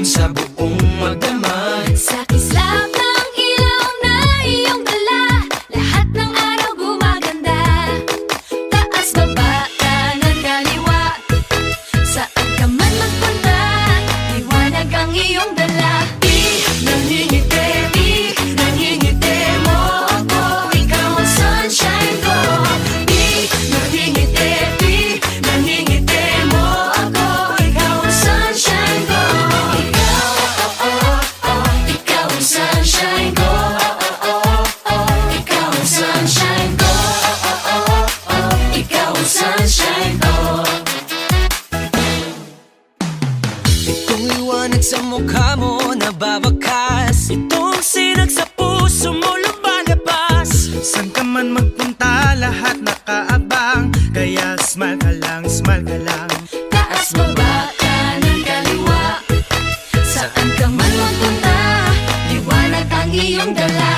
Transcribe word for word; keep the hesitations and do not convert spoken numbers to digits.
sa buong magdamag. Sa kislap ng ilaw na iyong dala, lahat ng araw gumaganda. Taas, baba, kanan, kaliwa, saan ka man magpunta, liwanag ang iyong dala. Di nangingiti, di nangingiti mo ako, ikaw ang sunshine ko. Di nangingiti, di nangingiti mo ako, ikaw ang sunshine ko. Ikaw, oh, oh, oh, oh, ikaw ang sunshine ko. Oh, oh, oh, oh, ikaw ang sunshine ko. Oh, oh, oh, oh, ikaw ang sunshine ko. Itong liwanag sa mukha mo nababakas, itong sinag sa puso mo lumalabas. Saan ka man magpunta, lahat nakaabang. Kaya smile ka lang, smile ka lang. Taas, baba, kanan, kaliwa, saan ka man magpunta, liwanag ang iyong dala.